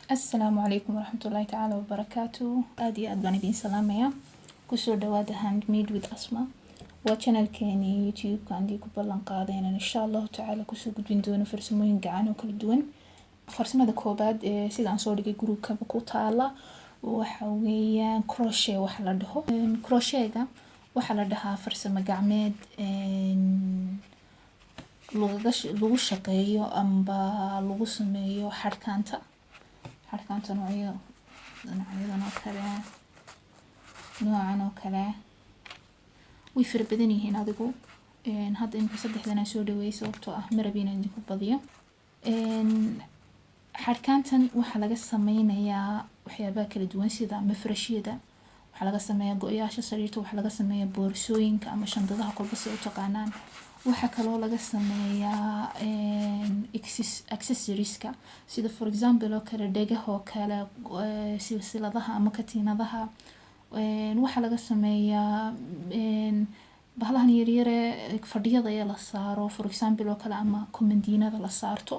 Asalaamu calaykum waraxmatullaahi tacaala wabarakaatu. Aada iyo aad baan idiin salaamayaa. Kusoo dhawaada Handmade with Asma. Waa channelkeeni YouTube-ka aan ku ballan qaaday inaan insha Allahu tacaala kusoo gudbin doono farsamooyin gacan oo kala duwan. Farsamada koobaad ee sida aan soo dhigay groupkaba ku taala waxa weeyaan crochet. Waxa la dhaho crochetga waxaa la dhahaa farsamo gacmeed lagaga lagu shaqeeyo amba lagu sameeyo xadhkaanta, xadhkaanta noocyo noocyadan oo kale, noocan oo kale, way fara badan yihiin. Adigu hadda imika saddexdan aan soo dhaweeyay, sababtoo ah ma rabi inaan idinku badiyo. Xadhkaantan waxaa laga sameynayaa waxyaabaha kala duwan, sida mafrashyada, waxaa laga sameeyaa go-yaasha sariirta, waxaa laga sameeyaa boorsooyinka ama shandadaha, kolba si u taqaanaan. Waxaa kaloo laga sameeyaa accessorieska, sida for example oo kale dhegahoo kale, silsiladaha ama katiinadaha. Waxaa laga sameeyaa bahalahan yaryare fadhiyada ee la saaro, for example oo kale, ama komandiinada la saarto.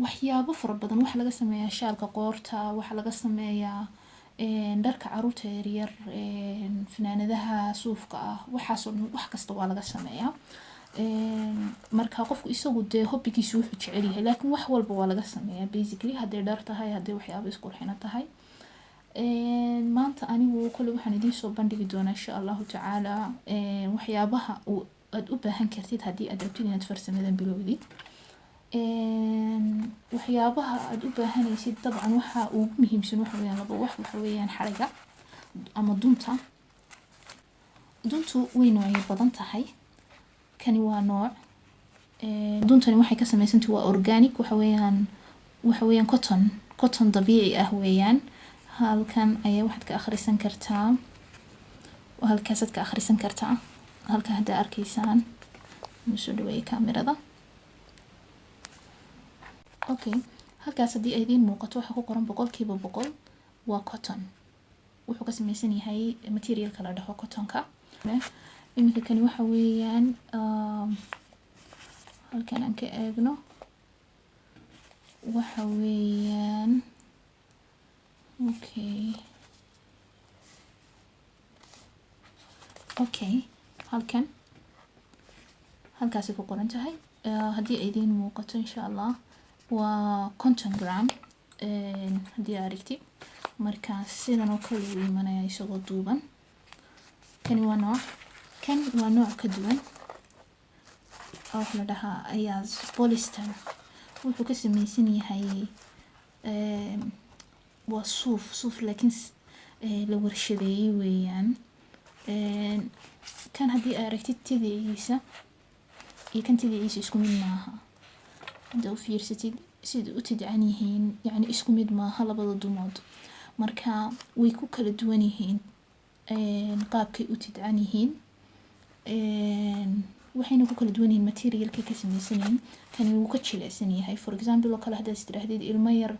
Waxyaabo fara badan waxaa laga sameeyaa, shaalka qoorta waxaa laga sameeyaa, dharka caruurta yaryar, funaanadaha suufka ah, waxaasoo dhan, wax kasta waa laga sameeyaa. Marka qofku isagu dee hobbygiisu wuxuu jecel yahay, laakiin wax walba waa laga sameeyaa basically, hadday dhar tahay, hadday waxyaabo isqurxina tahay. Maanta anigu kolley waxaan idiin soo bandhigi doonaa insha Allahu tacaala waxyaabaha uu aad u baahan kartid haddii aad rabtid inaad farsamadan bilowdid. Waxyaabaha aad u baahanaysid dabcan waxa ugu muhiimsan waxa weeyaan laba wax. Waxa weeyaan xariga ama dunta. Duntu way noocyo badan tahay. Kani waa nooc. Duntani waxay ka samaysantahay, waa organic, waxa weeyaan cotton, cotton dabiici ah weeyaan. Halkan ayaa waxaad ka akhrisan kartaa, halkaasaad ka akhrisan kartaa, halka haddaa arkaysaan. Soo dhaweeyay kaamirada. Okay, halkaas haddii ay idiin muuqato waxaa ku qoran 100% waa cotton. Wuxuu ka samaysan yahay materialka la dhaho cottonka. Iminka kani waxa weeyaan, halkan aan ka eegno, waxa weeyaan, okay, halkan halkaasay ku qoran tahay haddii ay idiin muuqato insha Allah, waa 50 gram haddii aad aragtid. Marka sidan oo kale uu imanaya isagoo duuban. Kani waa nooc, kan waa nooc ka duwan. Waxa la dhahaa ayaas polyester. Wuxuu ka samaysan yahay, waa suuf, suuf laakiin la warshadeeyey weeyaan. Kan haddii aad aragtid tidiciisa iyo kan tidiciisa isku mid maaha. Hadda u fiirsatid sida u tidcan yihiin, yacni isku mid maaha labada dumood. Marka way ku kala duwan yihiin qaabkay u tidcan yihiin, waxayna ku kala duwan yihiin materialkay ka samaysan yihiin. Kani wuu ka jilicsan yahay. For example oo kale, haddaad istiraahdid ilmo yar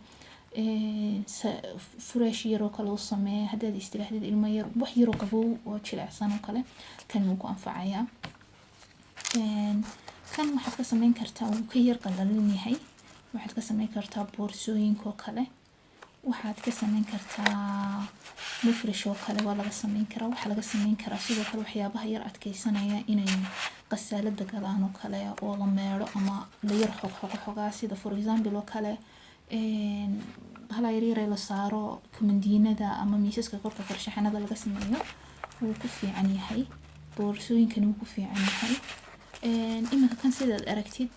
fresh yar oo kale u samee, haddaad istiraahdid ilmo yar wax yaroo qabow oo jilicsan oo kale, kan wuu ku anfacayaa. Kan waxaad ka sameyn kartaa, wuu ka yar qalalan yahay, waxaad ka sameyn kartaa boorsooyinka oo kale, waxaad ka sameyn kartaa mafresh oo kale waa laga sameyn karaa. Waxaa laga sameyn karaa sidoo kale waxyaabaha yar adkeysanaya inay qasaalada galaan oo kale oo la meedho ama la yar xoqxoqo xogaa, sida for example oo kale bahala yaryar ee la saaro komandiinada ama miisaska korka farshaxanada laga sameeyo. Wuu ku fiican yahay, boorsooyinkani wuu ku fiican yahay. Iminka kan sidaad aragtid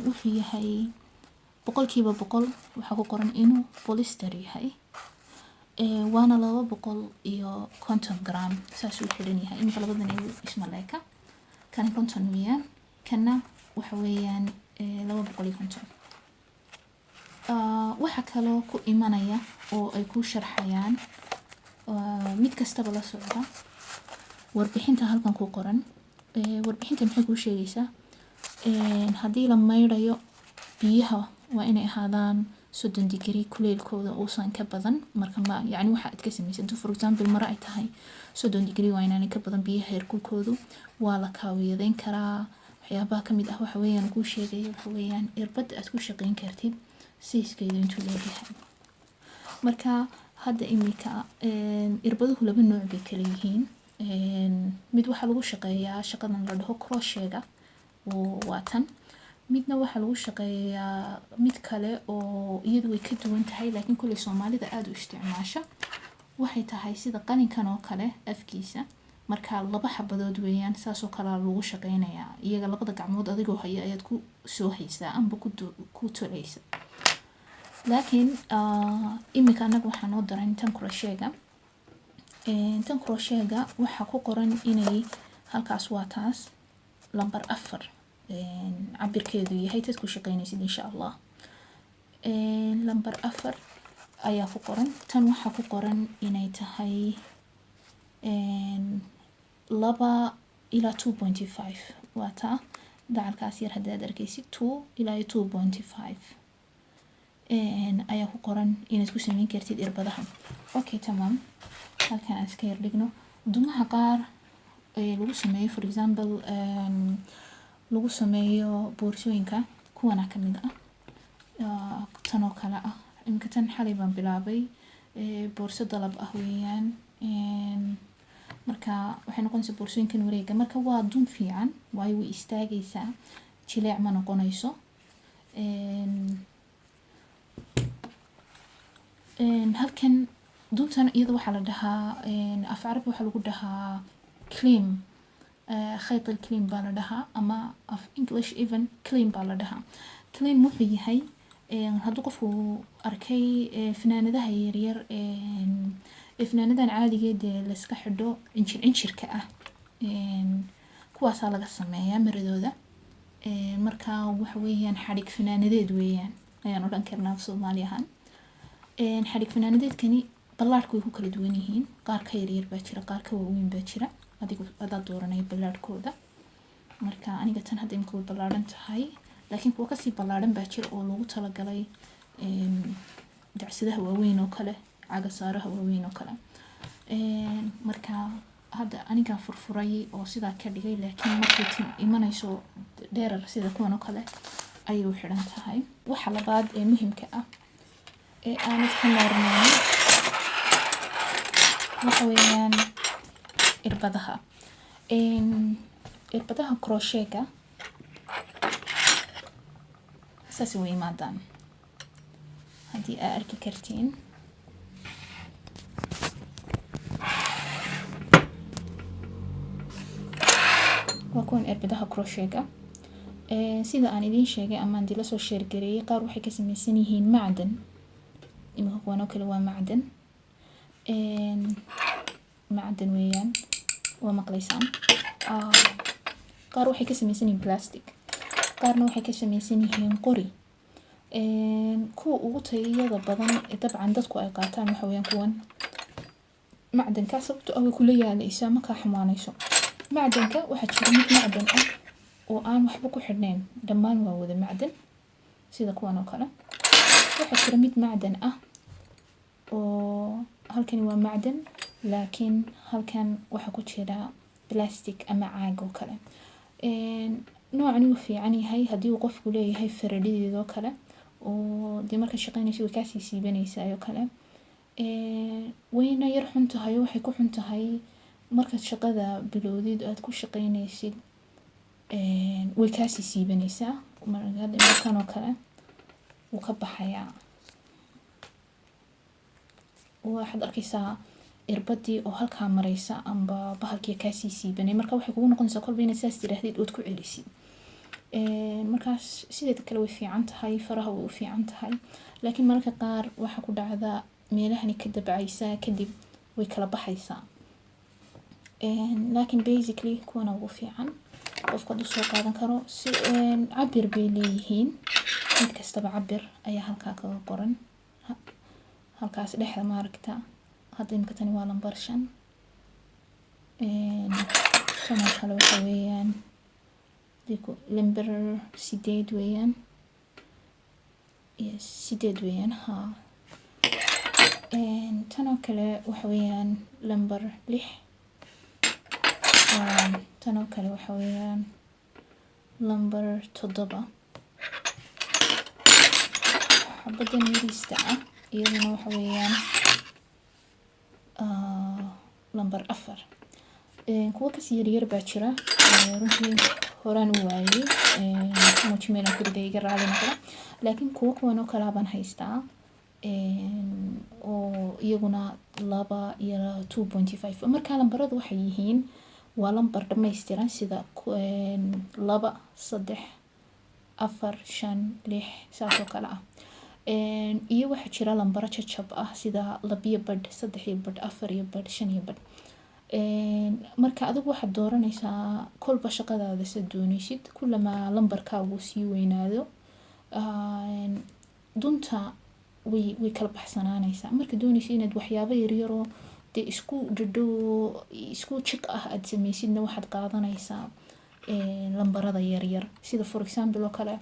wuxuu yahay 100%, waxaa ku qoran inuu polyester yahay, waana 250 gram. Saasuu xidhan yahay. Iminka labadan igu isma leeka. Kani 50 weeyaan, kana waxa weeyaan 250. Waxa kaloo ku imanaya oo ay ku sharxayaan mid kastaba la socda warbixinta halkan ku qoran. Warbixinta maxay kuu sheegaysaa? Haddii la maydhayo, biyaha waa inay ahaadaan 30 degree kuleylkooda uusan ka badan. Marka ma yacni waxa aad ka samaysid, for example maro ay tahay, 30 degree waa inaanay ka badan biyaha heerkulkoodu. Waa la kaawiyadeyn karaa. Waxyaabaha kamid ah waxa weeyaan kuu sheegaya waxa weeyaan irbadda aad ku shaqeyn kartid sizekeedu intuu leegyahay. Marka hadda imika irbaduhu laba nooc bay kala yihiin. Mid waxaa lagu shaqeeyaa shaqadan la dhaho crochet-ga, oo waa tan. Midna waxaa lagu shaqeeyaa mid kale oo iyadu way ka duwan tahay, laakiin kulley Soomaalida aada u isticmaasha. Waxay tahay sida qalinkan oo kale afkiisa, marka laba xabadood weeyaan, saasoo kalea lagu shaqeynayaa. Iyaga labada gacmood adigoo haya ayaad ku soo haysaa amba ku tolaysa. Laakiin imika annaga waxaa noo daran tan crochet-ga. Tan crochet-ga waxaa ku qoran inay halkaas waa taas lambar 4 cabirkeedu yahay tad ku shaqeynaysid insha Allah. Lambar 4 ayaa ku qoran. Tan waxaa ku qoran inay tahay 2 ilaa 2.5. Waa taa dacalkaas yar haddaad arkaysid, 2 ilaa 2.5 ayaa ku qoran inaad ku sameyn kartid irbadaha. Okay, tamaam. Halkan aan iska yar dhigno. Dumaha qaar ee lagu sameeyo, for example, lagu sameeyo boorsooyinka, kuwana kamid ah, tan oo kale ah. Iminka tan xalay baan bilaabay, boorso dalab ah weeyaan. Marka waxay noqonaysaa boorsooyinkan wareega. Marka waa dun fiican, waayo way istaagaysaa, jileec ma noqonayso. Halkan duntan iyada waxaa la dhahaa, af Carabi waxaa lagu dhahaa كليم, خيط الكليم baa la dhahaa, ama af English even كليم baa la dhahaa. كليم wuxuu yahay, hadduu qofku arkay fanaanadaha yaryar, fanaanadan caadigeed ee layska xidho, cinjir cinjirka ah, kuwaasaa laga sameeyaa maradooda. Marka waxa weeyaan xadhig fanaanadeed weeyaan ayaan odhan karnaa af Soomaali ahaan. Xadhig fanaanadeedkani ballaadhku way ku kala duwan yihiin. Qaar ka yaryar baa jira, qaar ka waaweyn baa jira, adigu adaa dooranaya ballaadhkooda. Marka aniga tan hadda imika way ballaadhan tahay, laakiin kuwa kasii ballaadhan baa jira oo loogu talagalay dacsadaha waaweyn oo kale, cagasaaraha waaweyn oo kale. Marka hadda anigaa furfuray oo sidaa ka dhigay, laakiin markay imanayso dheerar sida kuwan oo kale ayay u xidhan tahay. Waxa labaad ee muhiimka ah ee aanad ka maarmayn waxa weeyaan irbadaha. Irbadaha crochet-ga saas way imaadaan, haddii aa arki kartiin. Waa kuwan irbadaha crochet-ga. Sida aan idiin sheegay ama aan dila soo sheergareeyay, qaar waxay ka samaysan yihiin macdan. Iminka kuwan oo kale waa macdan, macdan weeyaan, waa maqlaysaan. Qaar waxay ka samaysan yihiin plastic, qaarna waxay ka samaysan yihiin qori. Kuwa ugu tayada badan dabcan dadku ay qaataan waxa weeyaan kuwan macdanka, sababtoo ah way kula yaalaysaa, ma kaa xumaanayso. Macdanka waxaa jira mid macdan ah oo aan waxba ku xidhnayn, dhammaan waa wada macdan sida kuwan oo kale. Waxaa jira mid macdan ah oo halkani waa macdan, laakiin halkan waxaa ku jira plastic ama caag oo kale. Noocan wuu fiican yahay haddii uu qofku leeyahay faradhideed oo kale, oo dee markaad shaqeynayso way kaasii siibanaysaa oo kale. Wayna yar xun tahay. Waxay ku xun tahay markaad shaqada bilowdid aad ku shaqeynaysid way kaasii siibanaysaa. Markan oo kale wuu ka baxayaa, waxaad arkaysaa irbadii oo halkaa maraysa amba bahalkii kaasii siibanay. Marka waxay kugu noqonaysaa kolba inaad saas tiraahdid ood ku celisid. Markaas sideeda kale way fiican tahay, faraha way u fiican tahay, laakiin mararka qaar waxaa ku dhacda meelahani ka dabcaysaa, kadib way kala baxaysaa. Laakiin basically kuwana ugu fiican qofka hadduu soo qaadan karo. Si cabir bay leeyihiin, mid kastaba cabir ayaa halkaa kaga qoran, halkaas dhexda maaragta. Hadda imika tani waa lambar 5. Tan oo kale waxa weeyaan lambar 8 weeyaan. Yes, 8 weeyaan ha. Tan oo kale waxa weeyaan lambar 6. Tan oo kale waxa weeyaan lambar 7. Xabadan yariista ah Iyaduna waxa weeyaan lambar 4. Kuwo kasii yaryar baa jira, runtii horaan u waayey, muuji meelan ku riday, iga raali noqda, laakiin kuwo kuwan oo kalaa baan haystaa oo iyaguna 2 iyo 2.5. Marka lambaradu waxay yihiin waa lambar dhammaystiran, sida 2, 3, 4, 5, 6, saas oo kale ah. Iyo waxaa jira lambaro jajab ah, sida 2.5, 3.5, 4.5, 5.5. Marka adigu waxaad dooranaysaa kolba shaqadaada sa doonaysid. Kulamaa lambarkaagu sii weynaado, dunta way kala baxsanaanaysaa. Marka doonaysid inaad waxyaabo yaryaroo dee isku dhadhow, isku jiq ah aad sameysidna, waxaad qaadanaysaa lambarada yaryar, sida for example oo kale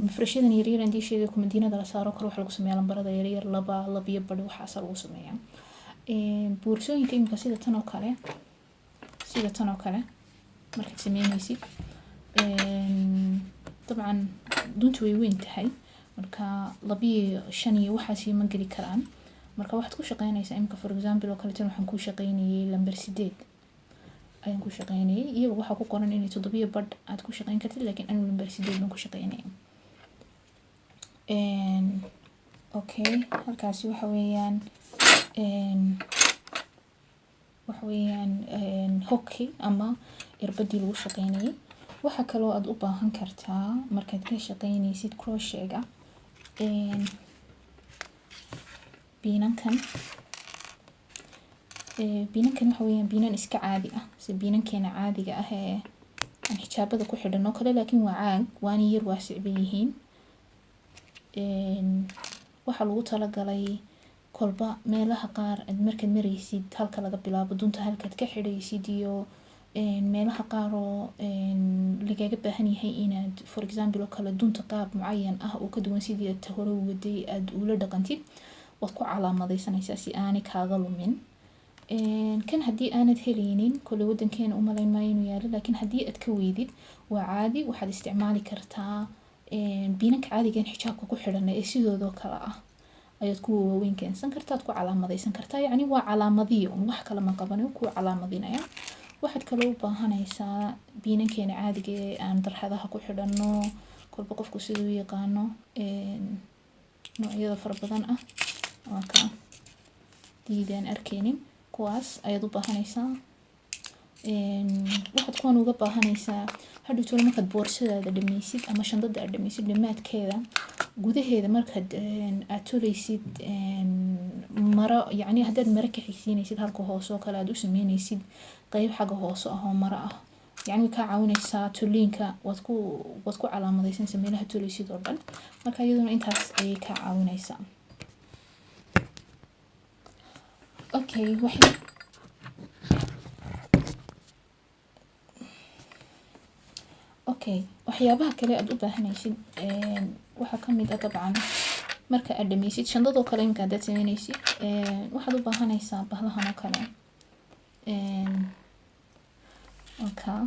mafrashadan yaryar aan dii sheegay, kumadiinada la saaro kale, waxaa lagu sameeyaa lambarada yaryar, 2, 2.5, waxaasa lagu sameeyaa. Boorsooyinka imika sida tan oo kale markaad sameynaysid, dabcan duntu way weyn tahay, marka 2 iyo 5 iyo waxaasi ma geli karaan. Marka waxaad ku shaqeynaysaa imika for example oo kale tan waxaan ku shaqeynayay lambar 8 ayaan ku shaqeynayay. Iyaga waxaa ku qoran inay 7.5 aad ku shaqeyn kartid, laakiin anigu lambar 8 baan ku shaqeynaya. Okay, halkaasi waxa weeyaan hook-i ama irbadii lagu shaqeynayay. Waxaa kaloo aad u baahan kartaa markaad ka shaqeynaysid crochet-ga biinankan. Biinankan waxa weeyaan biinan iska caadi ah, si biinankeena caadiga ah ee aan xijaabada ku xidhan oo kale, laakiin waa caag, waana yar waasic bay yihiin. Waxaa lagu talagalay kolba meelaha qaar aad markaad maraysid, halka laga bilaabo dunta, halkaad ka xidhaysid, iyo meelaha qaar oo lagaga baahan yahay inaad for example oo kale dunta qaab mucayan ah oo ka duwan sidii aad hore u waday aad ula dhaqantid, waad ku calaamadaysanaysaa si aanay kaaga lumin. Kan haddii aanad helaynin, kole wadankeena umalayn maayo inuu yaalo, laakiin haddii aad ka weydid waa caadi, waxaad isticmaali kartaa biinanka caadigan xijaabka ku xidhan ee sidoodoo kale ah ayaad kuwa waaweyn keensan kartaa, aad ku calaamadaysan kartaa. Yacni waa calaamadiyo un, wax kale ma qabanayo, kuu calaamadinaya. Waxaad kaloo u baahanaysaa biinankeena caadiga ee aan darxadaha ku xidhanno, kolba qofku siduu u yaqaano, noocyada fara badan ah, waa ka diidaan arkeynin, kuwaas ayaad u baahanaysaa. Waxaad kuwan uga baahanaysaa hadhow tolo markaad boorsadaada dhameysid ama shandada aad dhameysid, dhamaadkeeda gudaheeda markaad aad toleysid maro, yacni haddaad maro ka xigsiinaysid halka hoose oo kale, aad u sameynaysid qeyb xagga hoose ah oo maro ah, yacni way kaa caawinaysaa toliinka, waad ku calaamadaysanaysaa meelaha toleysid oo dhan. Marka iyaduna intaas ayay kaa caawinaysaa. Okay, waxay okay, waxyaabaha kale aad u baahanaysid waxaa kamid ah, dabcan marka aad dhameysid shandadoo kale imika haddaad sameynaysid, waxaad u baahanaysaa bahlahan oo kale. Okay,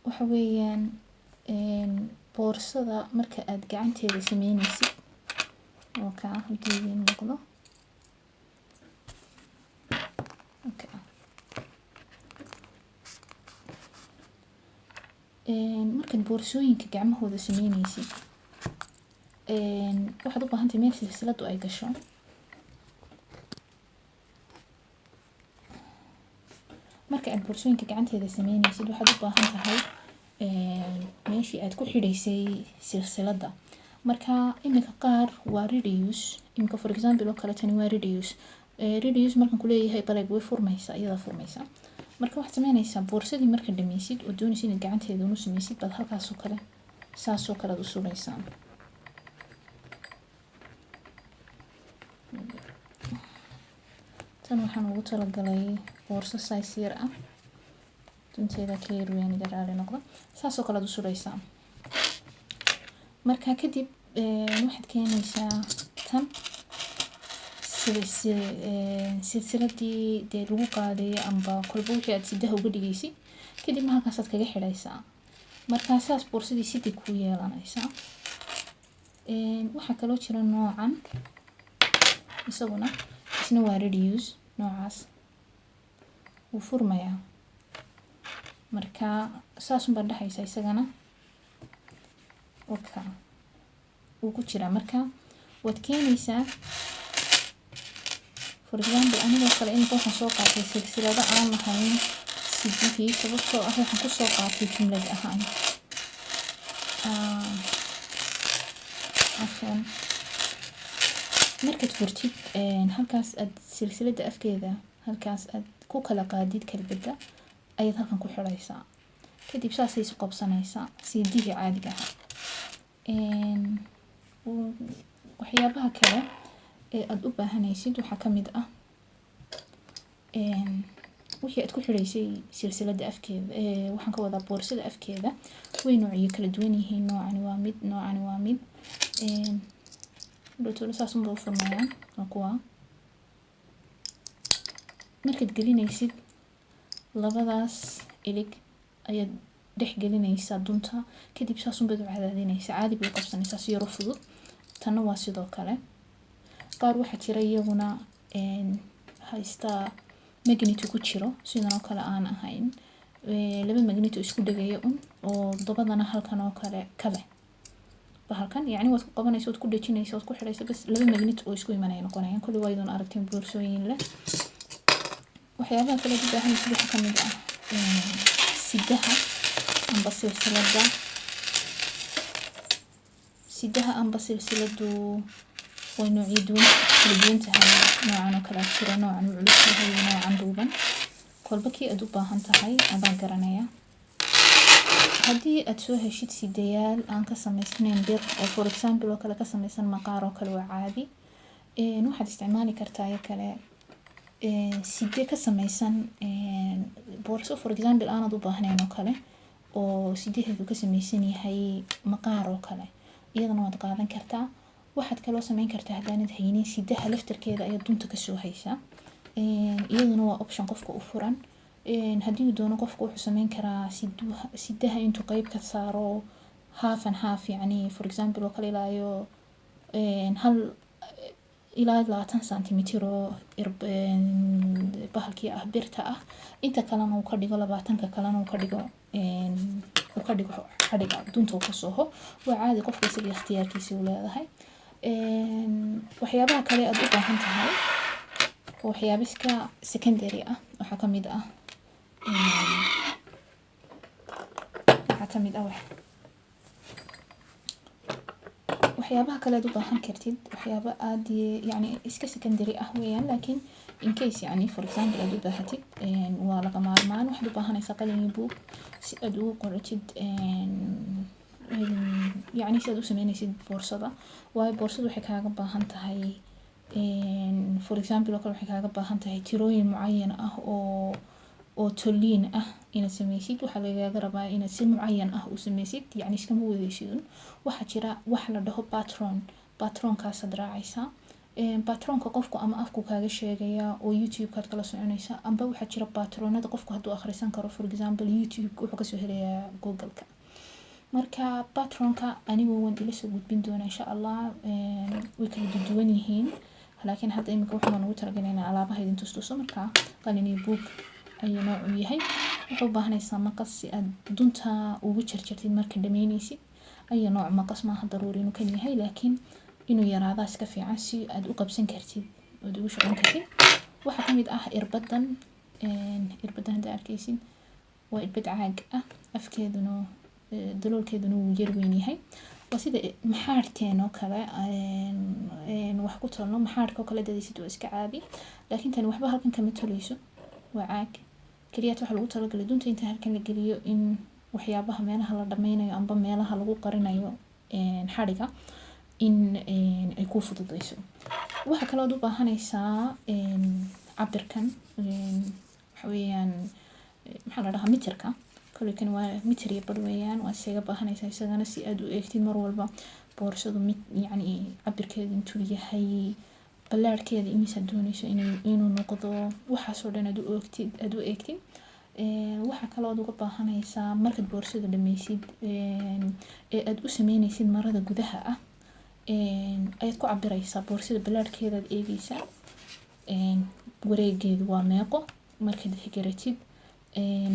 waxa weeyaan boorsada marka aad gacanteeda sameynaysid, okay, haddii idiin muuqdo, okay. Markaad boorsooyinka gacmahooda sameynaysid, waxaad u baahantahay meel silsiladu ay gasho. Marka aad boorsooyinka gacanteeda sameynaysid, waxaad u baahan tahay meeshii aad ku xidhaysay silsiladda. Marka iminka qaar waa reduce, iminka for example oo kale tani waa reduce. Reduce markaan kuleeyahay, baleg way furmaysaa, iyadaa furmaysaa. Marka waxaad sameynaysaa boorsadii marka dhameysid oo doonaysid inaad gacanteeda unu sameysid, baad halkaas oo kale saas oo kale aad u suraysaa. Tan waxaan ugu talagalay boorso size yar ah, dunteeda ka yar weyn, iga raali noqdo. Saas oo kale aad u suraysaa. Marka kadib waxaad keenaysaa tan silsiladii dee lagu qaaday amba kolba wixii aad sidaha uga dhigaysid, kadibna halkaasaad kaga xidhaysaa. Markaa saas boorsadii sidii kuu yeelanaysaa. Waxaa kaloo jira noocan, isaguna isna waa ready use. Noocaas wuu furmayaa, marka saasun baad dhehaysaa. Isagana waka wuu ku jiraa. Marka waad keenaysaa, for example, anigoo kale imika waxaan soo qaatay silsilado aan lahayn sidihii, sababtoo ah waxaan kusoo qaatay jumlad ahaan. Cafwan, markaad furtid, halkaas aad silsilada afkeeda halkaas aad ku kala qaadid kalbada ayaad halkan ku xiraysaa. Kadib saasay isu qabsanaysaa sidihii caadiga ahaa. Waxyaabaha kale ee aada u baahanaysid waxaa kamid ah wixii aad ku xidhaysay silsilada afkeeda, waxaan ka wadaa boorsada afkeeda. Way noocyo kala duwan yihiin. Noocani waa mid, noocani waa mid. Dhowtolo saas unba u furmayaan. Waa kuwa markaad gelinaysid, labadaas ilig ayaad dhex gelinaysaa dunta. Kadib saas unbaad u cadaadinaysaa, caadi bay u qabsanaysaa si yaro fudud. Tanna waa sidoo kale. Qaar waxaa jira iyaguna haystaa magnet ku jiro, sidan oo kale aan ahayn, laba magnet oo isku dhegaya un oo dabadana halkan oo kale kale bahalkan, yacni waad ku qabanaysa, waad ku dhejinaysa, waad ku xidhaysa, bas laba magnet oo isku imanaya noqonayaan. Kulli waa idoon aragteen boorsooyin leh. Waxyaabaha kale u baahanaysid waxaa kamid ah sidaha amba silsilada. Sidaha amba silsiladu way noocyo duwan kala duwan tahay. Noocan oo kale jira, noocan uu culus yahay, noocan dhuuban. Kolba kii aad u baahan tahay adaan garanaya. Haddii aad soo heshid sidayaal aan ka samaysnayn bir oo, for example oo kale, ka samaysan maqaar oo kale, waa caadi. Waxaad isticmaali kartaa iyo kale side ka samaysan boorso, for example, aanad u baahnayn oo kale oo sidaheedu ka samaysan yahay maqaar oo kale, iyadana waad qaadan kartaa. Waxaad kaloo sameyn kartaa, haddaanad haynin sidaha laftarkeeda ayaad dunta kasoo haysaa. Iyaduna waa option qofka u furan. Haddii uu doono qofka, wuxuu sameyn karaa sidaha intuu qeyb ka saaro, half and half, yacni for example oo kale ilaa iyo hal ilaa 20 centimeter oo bahalkii ah birta ah, inta kalena uu ka dhigo, 20-ka kalena uu ka dhigo xadhiga dunta uu ka sooho. Waa caadi, qofka isaga ikhtiyaarkiisa uu leedahay. Waxyaabaha kale aad u baahan tahay oo waxyaaba iska secondary ah waxaa kamid ah waxyaabaha kale aad u baahan kartid, waxyaaba aad yani iska secondary ah weeyaan, laakiin in case, yani for example, aad u baahatid, waa laga maarmaan. Waxaad u baahanaysaa qalin iyo buug si aad ugu qoratid, yacni si aad u sameynaysid boorsada, waayo boorsada waxay kaaga baahan tahay, for example oo kale, waxay kaaga baahan tahay tirooyin mucayan ah oo tolliin ah inaad sameysid. Waxaa lagaaga rabaa inaad si mucayan ah u sameysid, yacni iskama wadaysid un. Waxaa jira wax la dhaho patron. Patronkaasaad raacaysaa. Patronka qofku ama afku kaaga sheegaya oo YouTube-kaad kala soconaysa, amba waxaa jira patronada qofku hadduu akhrisan karo, for example, YouTube wuxuu kasoo helayaa Google-ka. Marka patronka anigu waan ila soo gudbin doonaa, insha Allah. Way kala duwan yihiin, laakiin hadda imika waxaan ugu talagalay inaan alaabaha idin tustuso. Marka qalin iyo buug ayuu noocu yahay. Waxaa u baahanaysaa maqas si aad dunta ugu jarjartid marka dhameynaysid. Ayo nooc maqas, maaha daruuri inuu kan yahay, laakiin inuu yaraadaa iska fiican si aad u qabsan kartid ood ugu shaqeyn kartid. Waxaa kamid ah irbadan. Irbadan hadda arkaysid waa irbad caag ah, afkeeduna daloolkeeduna wuu yar weyn yahay. Waa sida maxaadhkeen oo kale wax ku tolno. Maxaadhka oo kale dadaysid waa iska caadi, laakiin tani waxba halkan kama toleyso, waa caag keliyaat. Waxaa lagu talagalay dunta inta halkan la geliyo in waxyaabaha meelaha la dhameynayo amba meelaha lagu qarinayo xadhiga in ay kuu fududeyso. Waxaa kaloo aad u baahanaysaa cabirkan, waxa weeyaan, maxaa la dhahaa, mitirka. Koley kan waa mitir iyo badh weeyaan. Waa isaga baahanaysaa isagana si aad u eegtid mar walba boorsadu mid, yacni cabirkeedu intuu yahay, ballaarhkeeda imisaad dooneyso inuu noqdo, waxaasoo dhan aad u eegtid. Waxaa kaloo aad uga baahanaysaa markaad boorsada dhameysid ee aad u sameynaysid marada gudaha ah. Ayaad ku cabiraysaa boorsada balaadhkeedaad eegeysaa, wareegeedu waa meeqo. Markaad garatid,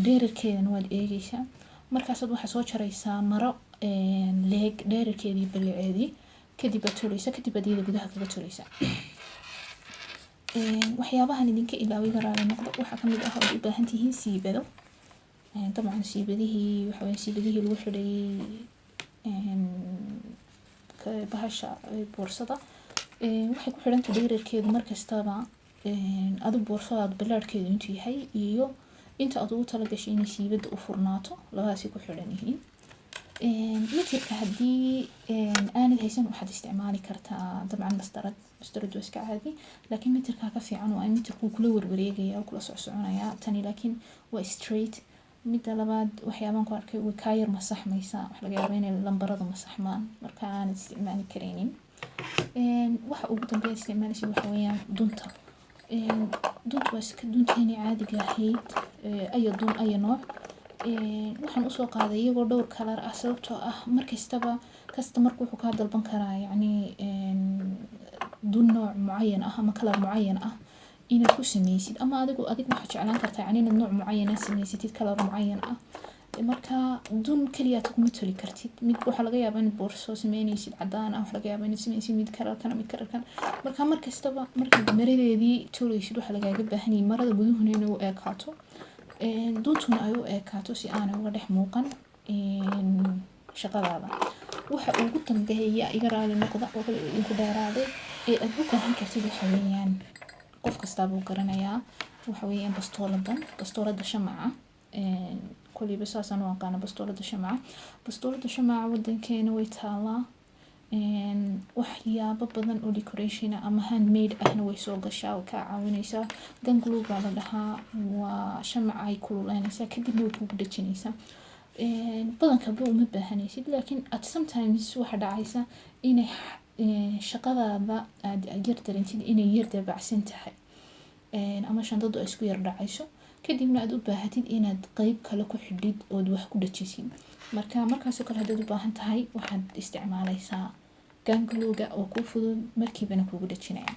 dheerarkeedana waad eegeysaa. Markaasaad waxaa soo jaraysaa maro leeg dheerarkeedii, balaceedii. Kadib baad toleysaa, kadib baad iyada gudaha kaga toleysaa. Waxyaabahan idinka ilaaway, raali noqdo, waxaa kamid ah ood u baahan tihiin siibado. Dabcan siibadihii waxa weeye siibadihii lagu xidhayay bahasha boorsada. Waxay ku xidhantay dheerarkeedu markastaba adu boorsadaad balaadhkeedu intuu yahay iyo inta aad ugu talagashay inay siibada u furnaato, labadaasay ku xidhan yihiin. Mitirka haddii aanad haysan, waxaad isticmaali kartaa dabcan mastarad. Mastarad waa iska caadi, laakiin mitirka ka fiican waa in mitirku kula warwareegaya oo kula socsoconaya. Tani laakiin waa straight. Midda labaad, waxyaabaan ku arkay, way kaa yar masaxmaysaa. Waxa laga yaabaa inay lambaradu masaxmaan, marka aanad isticmaali karaynin. Waxa ugu dambeeya isticmaalaysid waxa weeyaan dunta. Dunta waa iska dunteeni caadiga ahayd, ayo dun ayo nooc. Waxaan usoo qaaday iyagoo dhowr kalar ah, sababtoo ah markastaba customerku wuxuu kaa dalban karaa, yacni, dun nooc mucayan ah ama kalar mucayan ah inaad ku sameysid, ama adigu adig waxaad jeclaan kartaa, yani, inaad nooc mucayan ah samaysatid, kalar mucayan ah. Marka dun kaliya kuma toli kartid. Mid waxaa laga yaabaa inaad boorso sameynaysid cadaan ah, waxaa laga yaabaa inaad sameysid mid kalarkan, mid kalarkan. Marka markastaba markaad maradeedii toleysid, waxaa lagaaga baahan yahay marada guduhuna inay u ekaato, duntuna ay u ekaato, si aanay uga dhex muuqan shaqadaada. Waxa ugu dambeeya, iga raali noqda oo kale idinku dheeraaday, ee aad u baahan kartid waxa weeyaan, qof kastaaba uu garanayaa, waxa weeyaan bastooladan, bastoolada shamaca. Koleyba saasaan u aqaana bastoolada shamaca. Bastoolada shamaca wadankeena way taalaa. Waxyaabo badan oo decoration ah ama handmade ahna way soo gashaa, way kaa caawinaysaa. Gun glue baa la dhahaa. Waa shamaca ay kululeynaysaa, kadibna way kugu dhejinaysaa. Badankaba uma baahanaysid, laakiin at sometimes waxaa dhacaysa inay shaqadaada aad yar dareentid inay yar dabacsan tahay ama shandadu ay isku yar dhacayso, kadibna aad u baahatid inaad qeyb kale ku xidhid ood wax ku dhajisid. Marka markaasoo kale haddaad u baahan tahay, waxaad isticmaalaysaa gun glue-ga oo kuu fudud, markiibana kugu dhajinaya.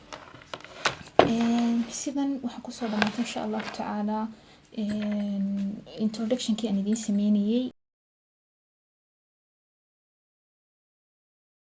Sidan waxaa kusoo dhamaatay, insha Allahu tacaala, introductionkii aan idiin sameynayay.